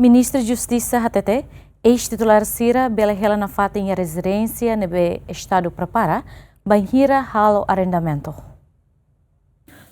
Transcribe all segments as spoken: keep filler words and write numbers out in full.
Ministru Justisa hatete, eis-titulár sira bele hela nafatin iha rezidénsia ne'ebé Estadu prepara, bainhira halo arrendamentu.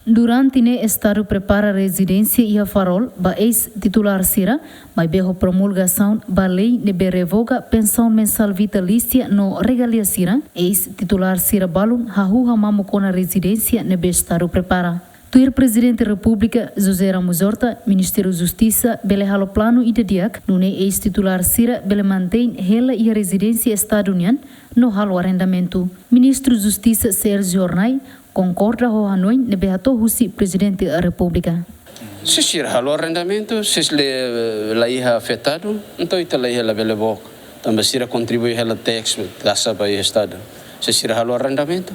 Durante ne'e Estadu prepara rezidénsia iha Farol ba eis-titulár sira, maibé ho promulgasaun ba lei ne'ebé revoga pensaun mensál vitalísia no regalia sira, eis-titulár sira balun hahú hamamuk ona rezidénsia ne'ebé Estadu prepara. Tuir Prezidente Repúblika José Ramos Horta, Ministériu Justisa bele halo planu ida di'ak, nune'e eis-titulár sira bele mantein hela iha rezidénsia Estadu nian no halo arrendamentu. Ministru Justisa Sérgio Hornai konkorda ho hanoin ne'ebé hato'o husi Prezidente Repúblika. Se sira halo arrendamentu, se sira la iha afetadu, entaun ita la iha, labele book. Tanba sira kontribui hela tax, taxa ba iha Estadu. Se sira halo arrendamentu,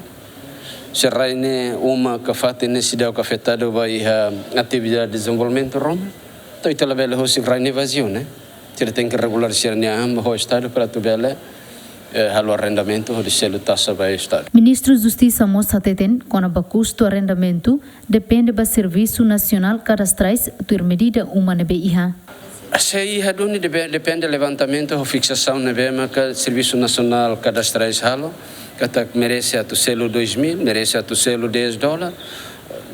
se rai ne'e, uma ka fatin ne'e seidauk afetadu ba iha atividade dezenvolvimentu ruma, entaun ita labele husik rai ne'e vaziu, ne'e? Sira tenke regulariza sira-nia an ho Estadu para atu bele, eh, halo arrendamentu hodi selu taxa ba Estadu. Ministru Justisa mós hateten kona-ba kustu arrendamentu depende ba Servisu Nasionál Kadastrais tuir medida uma ne'ebé iha. Se iha duni debe-, depende levantamentu ho fiksasaun ne'ebé maka Servisu Nasionál Kadastrais halo, katak merese atu selu dois mil, merese atu selu dez dólar,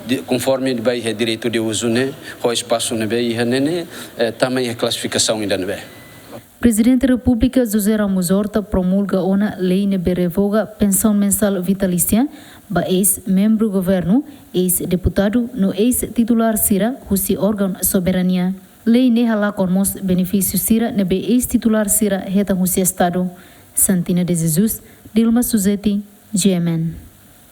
di-, konforme ba iha direitu de uzu ne'e, ho espasu ne'ebé iha ne'e ne'e, eh, tama iha klasifikasaun ida ne'ebé. Prezidente Repúblika José Ramos Horta promulga ona lei ne'ebé revoga pensaun mensál vitalísia ba eis-membru governu, eis-deputadu no eis-titulár sira husi órgaun soberania. Lei ne'e halakon mós benefísiu sira ne'ebé eis-titulár sira hetan husi Estadu. Santina de Jesus, Dilma Suzeti, G M N.